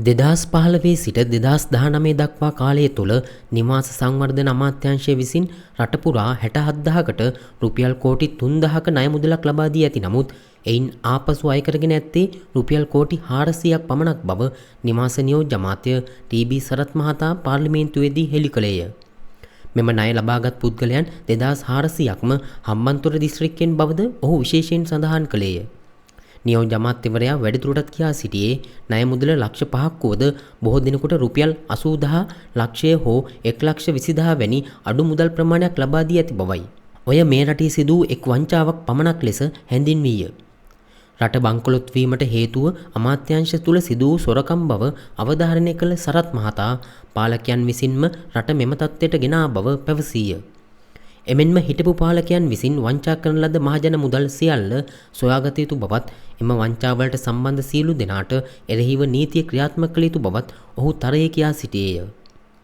2015 සිට 2019 දක්වා කාලය තුළ නිවාස සංවර්ධන අමාත්‍යාංශය විසින් රට පුරා 67,000කට රුපියල් කෝටි 3,000ක ණය මුදලක් ලබා දී ඇති නමුත් එයින් ආපසු අය කරගෙන ඇත්තේ රුපියල් කෝටි 400ක් පමණක් බව නිවාස නියෝජ්‍ය අමාත්‍ය ටී.බී. සරත් මහතා පාර්ලිමේන්තුවේදී හෙළි කළේය. මෙම ණය ලබාගත් පුද්ගලයන් 2400ක්ම හම්බන්තොට දිස්ත්‍රික්කයෙන් බවද ඔහු විශේෂයෙන් සඳහන් කළේය. නියෝජ්‍ය අමාත්‍යවරයා වැඩිදුරටත් කියා සිටියේ ණය මුදල ලක්ෂ 5ක් වුවද බොහෝ දෙනෙකුට රුපියල් 80,000 ලක්ෂය හෝ 1,20,000 වැනි අඩු මුදල් ප්‍රමාණයක් ලබා දී ඇති බවයි. ඔය මේ රටේ සිදු වූ එක් වංචාවක් පමණක් ලෙස හැඳින්වීය. රට බංකොලොත් වීමට හේතුව අමාත්‍යාංශ තුල සිදු වූ සොරකම් බව අවධාරණය කළ සරත් මහතා පාලකයන් විසින්ම රට මෙම තත්ත්වයට ගෙනා බව පැවසීය. එමෙන්ම හිටපු පාලකයන් විසින් වංචා කරන ලද මහජන මුදල් සියල්ල සොයාගත යුතු බවත් එම වංචාවලට සම්බන්ධ සියලු දෙනාට එරෙහිව නීතිය ක්‍රියාත්මක කළ යුතු බවත් ඔහු තරයේ කියා සිටියේය.